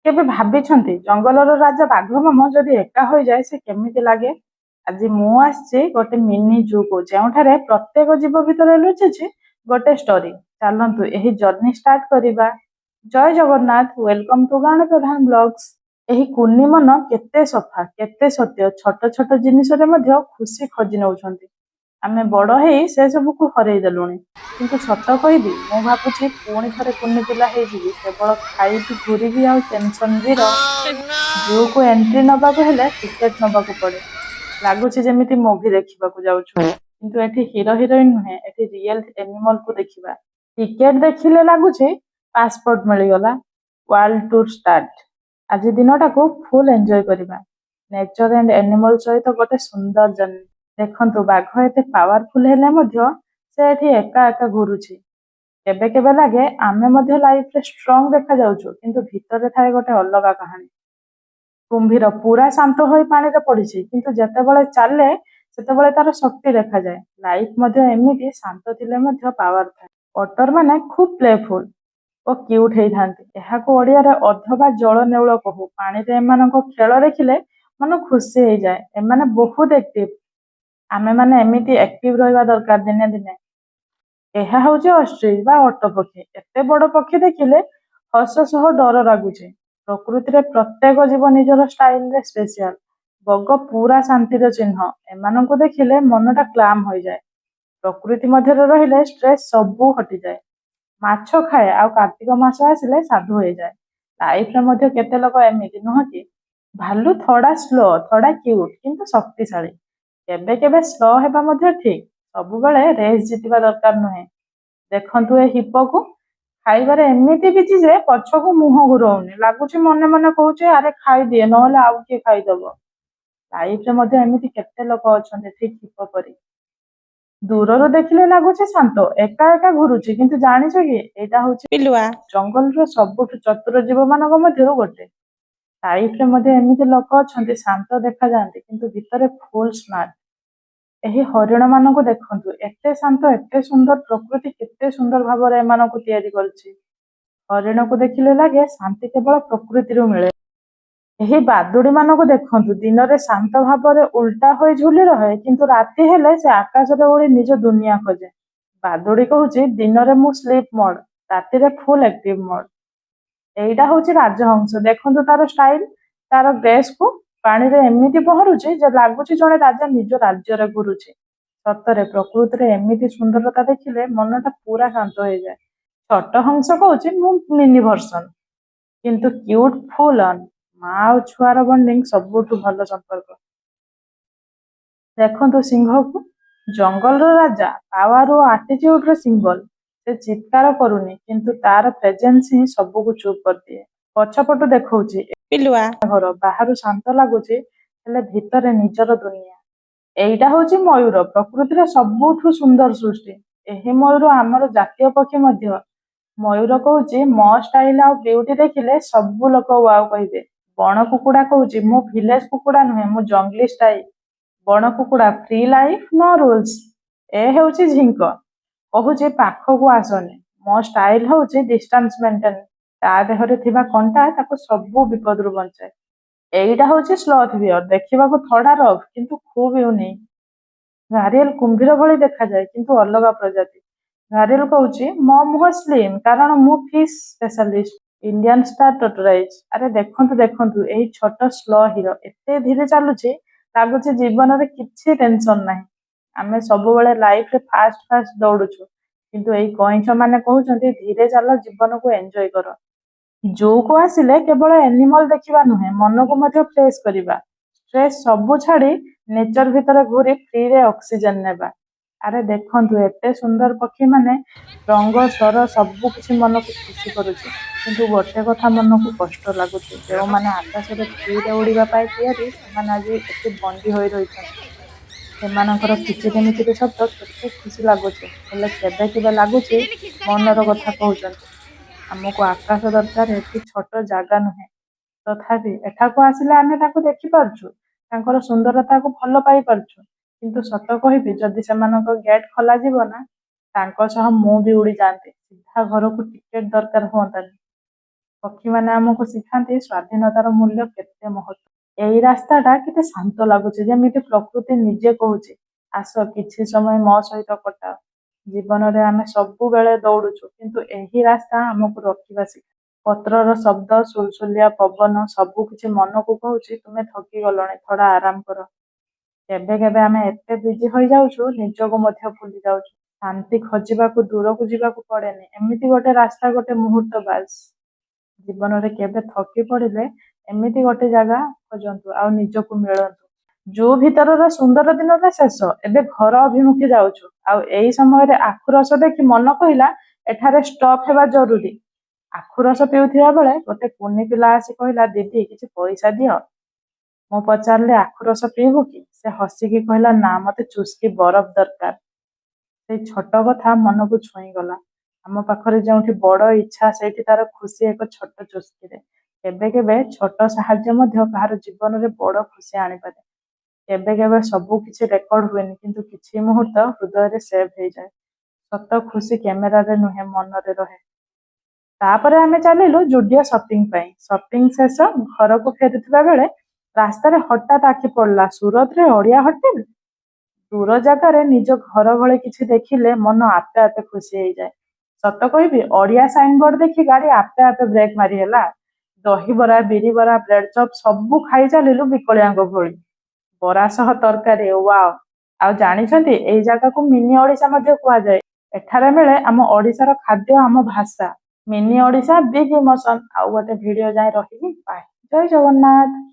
କେବେ ଭାବିଛନ୍ତି, ଜଙ୍ଗଲର ରାଜା ବାଘ ମାମା ଯଦି ଏକା ହୋଇଯାଏ, ସେ କେମିତି ଲାଗେ? ଆଜି ମୁଁ ଆସିଛି ଗୋଟେ ମିନି ଜୁକୁ, ଯେଉଁଠାରେ ପ୍ରତ୍ୟେକ ଜୀବ ଭିତରେ ଲୁଚିଛି ଗୋଟେ ଷ୍ଟୋରି। ଚାଲନ୍ତୁ, ଏହି ଜର୍ଣ୍ଣି ଷ୍ଟାର୍ଟ କରିବା। ଜୟ Jagannath, welcome to Gana Pradhan blogs. ଏହି କୁନି ମନ କେତେ ସଫା, କେତେ ସତ୍ୟ। ଛୋଟ ଛୋଟ ଜିନିଷରେ ମଧ୍ୟ ଖୁସି ଖୋଜି ନେଉଛନ୍ତି। ଆମେ ବଡ ହେଇ ସେ ସବୁକୁ ହରେଇ ଦେଲୁଣି। କିନ୍ତୁ ସତ କହିବି, ମୁଁ ଭାବୁଛି ପୁଣି ଥରେ କୁନି ପିଲା ହେଇଯିବି। କେବଳ ଖାଇବି, ଘୁରିବି ଆଉ ଟେନସନ ଜିରୋ। ଜୁକୁ ଏଣ୍ଟ୍ରି ନବାକୁ ହେଲେ ଟିକେଟ ନବାକୁ ପଡେ। ଲାଗୁଛି ଯେମିତି ମୁଭି ଦେଖିବାକୁ ଯାଉଛୁ। କିନ୍ତୁ ଏଠି ହିରୋ ହିରୋଇନ ନୁହେଁ, ଏଠି ରିଏଲ ଏନିମଲକୁ ଦେଖିବା। ଟିକେଟ ଦେଖିଲେ ଲାଗୁଛି ପାସପୋର୍ଟ ମିଳିଗଲା, ୱାର୍ଲଡ ଟୁର ଷ୍ଟାର୍ଟ। ଆଜି ଦିନଟାକୁ ଫୁଲ ଏନ୍ଜୟ କରିବା, ନେଚର ଆଣ୍ଡ ଏନିମଲ ସହିତ ଗୋଟେ ସୁନ୍ଦର ଜର୍ଣ୍ଣି। ଦେଖନ୍ତୁ, ବାଘ ଏତେ ପାୱାରଫୁଲ ହେଲେ ମଧ୍ୟ ସେ ଏଠି ଏକା ଏକା ଘୁରୁଛି। କେବେ କେବେ ଲାଗେ, ଆମେ ମଧ୍ୟ ଲାଇଫରେ ଷ୍ଟ୍ରଙ୍ଗ ଦେଖାଯାଉଛୁ, କିନ୍ତୁ ଭିତରେ ଥାଏ ଗୋଟେ ଅଲଗା କାହାଣୀ। କୁମ୍ଭୀର ପୁରା ଶାନ୍ତ ହୋଇ ପାଣିରେ ପଡିଛି, କିନ୍ତୁ ଯେତେବେଳେ ଚାଲେ, ସେତେବେଳେ ତାର ଶକ୍ତି ଦେଖାଯାଏ। ଲାଇଫ ମଧ୍ୟ ଏମିତି, ଶାନ୍ତ ଥିଲେ ମଧ୍ୟ ପାୱାର ଥାଏ। ଅଟର ମାନେ ଖୁବ ପ୍ଲେଫୁଲ ଓ କ୍ୟୁଟ ହେଇଥାନ୍ତି। ଏହାକୁ ଓଡିଆରେ ଓଧ ବା ଜଳ ନେଉଳ କହୁ। ପାଣିରେ ଏମାନଙ୍କ ଖେଳ ଦେଖିଲେ ମନ ଖୁସି ହେଇଯାଏ। ଏମାନେ ବହୁତ ଆକ୍ଟିଭ। ଆମେମାନେ ଏମିତି ଆକ୍ଟିଭ ରହିବା ଦରକାର ଦିନେ ଦିନେ। ଏହା ହଉଛି ଅଷ୍ଟ୍ରିଚ ବା ଓଟ ପକ୍ଷୀ। ଏତେ ବଡ ପକ୍ଷୀ ଦେଖିଲେ ହସ ସହ ଡର ଲାଗୁଛି। ପ୍ରକୃତିରେ ପ୍ରତ୍ୟେକ ଜୀବ ନିଜର ଷ୍ଟାଇଲରେ ସ୍ପେସିଆଲ। ବଗ ପୁରା ଶାନ୍ତିର ଚିହ୍ନ। ଏମାନଙ୍କୁ ଦେଖିଲେ ମନଟା କାଲ୍ମ ହୋଇଯାଏ। ପ୍ରକୃତି ମଧ୍ୟରେ ରହିଲେ ଷ୍ଟ୍ରେସ ସବୁ ହଟିଯାଏ। ମାଛ ଖାଏ ଆଉ କାର୍ତ୍ତିକ ମାସ ଆସିଲେ ସାଧୁ ହେଇଯାଏ। ଲାଇଫରେ ମଧ୍ୟ କେତେ ଲୋକ ଏମିତି ନୁହଁ କି? ଭାଲୁ ଥୋଡା ସ୍ଲୋ, ଥୋଡା କ୍ୟୁଟ, କିନ୍ତୁ ଶକ୍ତିଶାଳୀ। କେବେ କେବେ ସ୍ଲୋ ହେବା ମଧ୍ୟ ଠିକ। ସବୁବେଳେ ରେସ୍ ଜିତିବା ଦରକାର ନୁହେଁ। ଦେଖନ୍ତୁ ଏ ହିପୋକୁ, ଖାଇବାରେ ଏମିତି ବିଜି ଯେ ପଛକୁ ମୁହଁ ଘୁରଉନି। ଲାଗୁଛି ମନେ ମନେ କହୁଛି, "ଆରେ ଖାଇଦିଏ, ନହେଲେ ଆଉ କିଏ ଖାଇଦବ।" ଲାଇଫରେ ମଧ୍ୟ ଏମିତି କେତେ ଲୋକ ଅଛନ୍ତି, ଠିକ ହିପୋ ପରି। ଦୂରରୁ ଦେଖିଲେ ଲାଗୁଛି ଶାନ୍ତ, ଏକା ଏକା ଘୁରୁଛି। କିନ୍ତୁ ଜାଣିଛ କି, ଏଇଟା ହଉଛି ବିଲୁଆ। ଜଙ୍ଗଲର ସବୁଠୁ ଚତୁର ଜୀବ ମାନଙ୍କ ମଧ୍ୟରୁ ଗୋଟେ। ଲାଇଫରେ ମଧ୍ୟ ଏମିତି ଲୋକ ଅଛନ୍ତି, ଶାନ୍ତ ଦେଖାଯାଆନ୍ତି, କିନ୍ତୁ ଭିତରେ ଫୁଲ ସ୍ମାର୍ଟ। ଏହି ହରିଣ ମାନଙ୍କୁ ଦେଖନ୍ତୁ, ଏତେ ଶାନ୍ତ, ଏତେ ସୁନ୍ଦର। ପ୍ରକୃତି କେତେ ସୁନ୍ଦର ଭାବରେ ଏମାନଙ୍କୁ ତିଆରି କରିଛି। ହରିଣକୁ ଦେଖିଲେ ଲାଗେ ଶାନ୍ତି କେବଳ ପ୍ରକୃତିରୁ ମିଳେ। ଏହି ବାଦୁଡି ମାନଙ୍କୁ ଦେଖନ୍ତୁ। ଦିନରେ ଶାନ୍ତ ଭାବରେ ଉଲ୍ଟା ହୋଇ ଝୁଲି ରହେ, କିନ୍ତୁ ରାତି ହେଲେ ସେ ଆକାଶରେ ଉଡି ନିଜ ଦୁନିଆ ଖୋଜେ। ବାଦୁଡି କହୁଛି, "ଦିନରେ ମୁଁ ସ୍ଲିପ ମୋଡ, ରାତିରେ ଫୁଲ ଆକ୍ଟିଭ ମୋଡ।" ଏଇଟା ହଉଛି ରାଜହଂସ। ଦେଖନ୍ତୁ ତାର ଷ୍ଟାଇଲ, ତାର ଗ୍ରେସକୁ। ପାଣିରେ ଏମିତି ପହଁରୁଛି ଯେ ଲାଗୁଛି ଜଣେ ରାଜା ନିଜ ରାଜ୍ୟରେ ଘୁରୁଛି। ସତରେ, ପ୍ରକୃତିରେ ଏମିତି ସୁନ୍ଦରତା ଦେଖିଲେ ମନଟା ପୁରା ଶାନ୍ତ ହେଇଯାଏ। ଛୋଟ ହଂସ କହୁଛି, "ମୁଁ ମିନି ଭର୍ସନ, କିନ୍ତୁ କ୍ୟୁଟ ଫୁଲ ଅନ୍।" ମା ଆଉ ଛୁଆର ବଣ୍ଡିଙ୍ଗ ସବୁଠୁ ଭଲ ସମ୍ପର୍କ। ଦେଖନ୍ତୁ ସିଂହକୁ, ଜଙ୍ଗଲର ରାଜା, ପାୱାର ଓ ଆଟିଚ୍ୟୁଡର ସିମ୍ବଲ। ସେ ଚିତ୍କାର କରୁନି, କିନ୍ତୁ ତାର ପ୍ରେଜେନ୍ସ ହିଁ ସବୁକୁ ଚୁପ୍ କରିଦିଏ। ପଛପଟୁ ଦେଖଉଛି ବିଲୁଆ। ଘର ବାହାରୁ ଶାନ୍ତ ଲାଗୁଛି, ହେଲେ ଭିତରେ ନିଜର ଦୁନିଆ। ଏଇଟା ହଉଛି ମୟୂର, ପ୍ରକୃତିର ସବୁଠୁ ସୁନ୍ଦର ସୃଷ୍ଟି। ଏହି ମୟୂର ଆମର ଜାତୀୟ ପକ୍ଷୀ ମଧ୍ୟ। ମୟୂର କହୁଛି, "ମୋ ଷ୍ଟାଇଲ ଆଉ ବିୟୁଟି ଦେଖିଲେ ସବୁ ଲୋକ ୱାଓ କହିବେ।" ବଣ କୁକୁଡ଼ା କହୁଛି, "ମୁଁ ଭିଲେଜ କୁକୁଡ଼ା ନୁହେଁ, ମୁଁ ଜଙ୍ଗଲି ଷ୍ଟାଇଲ।" ବଣ କୁକୁଡ଼ା, ଫ୍ରି ଲାଇଫ, ନୋ ରୁଲ୍ସ। ଏ ହେଉଛି ଝିଙ୍କ, କହୁଛି, "ପାଖକୁ ଆସନି, ମୋ ଷ୍ଟାଇଲ ହଉଛି ଡିଷ୍ଟାନ୍ସ ମେଣ୍ଟେନ।" ତା ଦେହରେ ଥିବା କଣ୍ଟା ତାକୁ ସବୁ ବିପଦରୁ ବଞ୍ଚାଏ। ଏଇଟା ହଉଛି ସ୍ଲଥ ବିୟର, ଦେଖିବାକୁ ଥୋଡା ରଫ, କିନ୍ତୁ ଖୁବ ୟୁନିକ୍। ଘାରିଏଲ କୁମ୍ଭୀର ଭଳି ଦେଖାଯାଏ, କିନ୍ତୁ ଅଲଗା ପ୍ରଜାତି। ଘାରିଏଲ କହୁଛି, "ମୋ ମୁହଁ ସ୍ଲିମ୍, କାରଣ ମୁଁ fish specialist." Indian star tortoise. ଆରେ ଦେଖନ୍ତୁ ଦେଖନ୍ତୁ, ଏହି ଛୋଟ ସ୍ଲୋ ହିରୋ ଏତେ ଧୀରେ ଚାଲୁଛି, ଲାଗୁଛି ଜୀବନରେ କିଛି ଟେନସନ ନାହିଁ। ଆମେ ସବୁବେଳେ ଲାଇଫରେ ଫାଷ୍ଟ ଫାଷ୍ଟ ଦୌଡୁଛୁ, କିନ୍ତୁ ଏଇ କଇଁଛ ମାନେ କହୁଛନ୍ତି, ଧୀରେ ଚାଲ, ଜୀବନକୁ ଏନ୍ଜୟ କର। ଜୁକୁ ଆସିଲେ କେବଳ ଏନିମଲ ଦେଖିବା ନୁହେଁ, ମନକୁ ମଧ୍ୟ ଫ୍ରେଶ କରିବା। ଷ୍ଟ୍ରେସ ସବୁ ଛାଡି ନେଚର ଭିତରେ ଘୁରି ଫ୍ରିରେ ଅକ୍ସିଜେନ ନେବା। ଆରେ ଦେଖନ୍ତୁ, ଏତେ ସୁନ୍ଦର ପକ୍ଷୀମାନେ, ରଙ୍ଗ, ସ୍ୱର, ସବୁ କିଛି ମନକୁ ଖୁସି କରୁଛି। କିନ୍ତୁ ଗୋଟେ କଥା ମନକୁ କଷ୍ଟ ଲାଗୁଛି, ଯେଉଁମାନେ ଆକାଶରେ ଫ୍ରିରେ ଉଡିବା ପାଇଁ ତିଆରି, ସେମାନେ ଆଜି ଏଠି ବନ୍ଦୀ ହୋଇ ରହିଛନ୍ତି। ସେମାନଙ୍କର କିଚିରିମିଚିରି ଶବ୍ଦ କେତେ ଖୁସି ଲାଗୁଛି, ହେଲେ କେବେ କେବେ ଲାଗୁଛି ମନର କଥା କହୁଛନ୍ତି, ଆମକୁ ଆକାଶ ଦରକାର, ଏଠି ଛୋଟ ଜାଗା ନୁହେଁ। ତଥାପି ଏଠାକୁ ଆସିଲେ ଆମେ ତାକୁ ଦେଖିପାରୁଛୁ, ତାଙ୍କର ସୁନ୍ଦରତାକୁ ଭଲ ପାଇପାରୁଛୁ। କିନ୍ତୁ ସତ କହିବି, ଯଦି ସେମାନଙ୍କ ଗେଟ୍ ଖୋଲାଯିବ ନା, ତାଙ୍କ ସହ ମୁଁ ବି ଉଡିଯାଆନ୍ତି ସିଧା ଘରକୁ। ଟିକେଟ ଦରକାର ହୁଅନ୍ତାନି। ପକ୍ଷୀମାନେ ଆମକୁ ଶିଖାନ୍ତି ସ୍ୱାଧୀନତାର ମୂଲ୍ୟ କେତେ ମହତ୍ତ୍ୱ। ଏଇ ରାସ୍ତାଟା କେତେ ଶାନ୍ତ ଲାଗୁଛି, ଯେମିତି ପ୍ରକୃତି ନିଜେ କହୁଛି, ଆସ, କିଛି ସମୟ ମୋ ସହିତ କଟାଅ। ଜୀବନରେ ଆମେ ସବୁବେଳେ ଦୌଡୁଛୁ, କିନ୍ତୁ ଏହି ରାସ୍ତା ଆମକୁ ରୋକିବା ଶିଖାଏ। ପତ୍ରର ଶବ୍ଦ, ସୁଲସୁଲିଆ ପବନ, ସବୁକିଛି ମନକୁ କହୁଛି, ତୁମେ ଥକି ଗଲଣି, ଥୋଡ଼ା ଆରାମ କର। କେବେ କେବେ ଆମେ ଏତେ ବିଜି ହୋଇଯାଉଛୁ, ନିଜକୁ ମଧ୍ୟ ଭୁଲି ଯାଉଛୁ। ଶାନ୍ତି ଖୋଜିବାକୁ ଦୂରକୁ ଯିବାକୁ ପଡେନି, ଏମିତି ଗୋଟେ ରାସ୍ତା, ଗୋଟେ ମୁହୂର୍ତ୍ତ, ବାସ୍। ଜୀବନରେ କେବେ ଥକି ପଡ଼ିଲେ ଏମିତି ଗୋଟେ ଜାଗା ଖୋଜନ୍ତୁ ଆଉ ନିଜକୁ ମିଳନ୍ତୁ। ଜୁ ଭିତରର ସୁନ୍ଦର ଦିନଟା ଶେଷ। ଏବେ ଘର ଅଭିମୁଖେ ଯାଉଛୁ ଆଉ ଏଇ ସମୟରେ ଆଖୁ ରସ ଦେଖି ମନ କହିଲା, ଏଠାରେ ଷ୍ଟପ୍ ହେବା ଜରୁରୀ। ଆଖୁ ରସ ପିଉଥିବା ବେଳେ ଗୋଟେ କୁନି ପିଲା ଆସି କହିଲା, "ଦିଦି, କିଛି ପଇସା ଦିଅ।" ମୁଁ ପଚାରିଲି, "ଆଖୁ ରସ ପିଇବୁ କି?" ସେ ହସିକି କହିଲା, "ନା, ମତେ ଚୁସ୍କି ବରଫ ଦରକାର।" ସେଇ ଛୋଟ କଥା ମନକୁ ଛୁଇଁଗଲା। ଆମ ପାଖରେ ଯେଉଁଠି ବଡ଼ ଇଚ୍ଛା, ସେଇଠି ତାର ଖୁସି ଏକ ଛୋଟ ଚୁସ୍କିରେ। କେବେ କେବେ ଛୋଟ ସାହାଯ୍ୟ ମଧ୍ୟ କାହାର ଜୀବନରେ ବଡ଼ ଖୁସି ଆଣିପାରେ। କେବେ କେବେ ସବୁ କିଛି ରେକର୍ଡ ହୁଏନି, କିନ୍ତୁ କିଛି ମୁହୂର୍ତ୍ତ ହୃଦୟରେ ସେଭ୍ ହେଇଯାଏ। ସତ ଖୁସି କ୍ୟାମେରାରେ ନୁହେଁ, ମନରେ ରହେ। ତାପରେ ଆମେ ଚାଲିଲୁ ଜୁଡିଓ ସପିଂ ପାଇଁ। ସପିଂ ଶେଷ, ଘରକୁ ଫେରୁଥିବା ବେଳେ ରାସ୍ତାରେ ହଠାତ୍ ଆଖି ପଡ଼ିଲା, ସୁରତରେ ଓଡ଼ିଆ ହୋଟେଲ। ଦୂର ଜାଗାରେ ନିଜ ଘର ଭଳି କିଛି ଦେଖିଲେ ମନ ଆପେ ଆପେ ଖୁସି ହେଇଯାଏ। ସତ କହିବି, ଓଡ଼ିଆ ସାଇନବୋର୍ଡ ଦେଖି ଗାଡ଼ି ଆପେ ଆପେ ବ୍ରେକ୍ ମାରିହେଲା। ଦହିବରା, ବିରିବରା, ବ୍ରେଡ ଚପ୍ ସବୁ ଖାଇ ଚାଲିଲୁ ବିକଳିଆଙ୍କ ଭଳି। ବରା ସହ ତରକାରୀ, ୱାଓ! ଆଉ ଜାଣିଛନ୍ତି, ଏଇ ଜାଗାକୁ ମିନି ଓଡ଼ିଶା ମଧ୍ୟ କୁହାଯାଏ। ଏଠାରେ ମିଳେ ଆମ ଓଡ଼ିଶାର ଖାଦ୍ୟ, ଆମ ଭାଷା। Mini Odisha, big emotion. ଆଉ ଗୋଟେ ଭିଡିଓ ଯାଏ ରହିଲି, ବାଏ, ଜୟ ଜଗନ୍ନାଥ।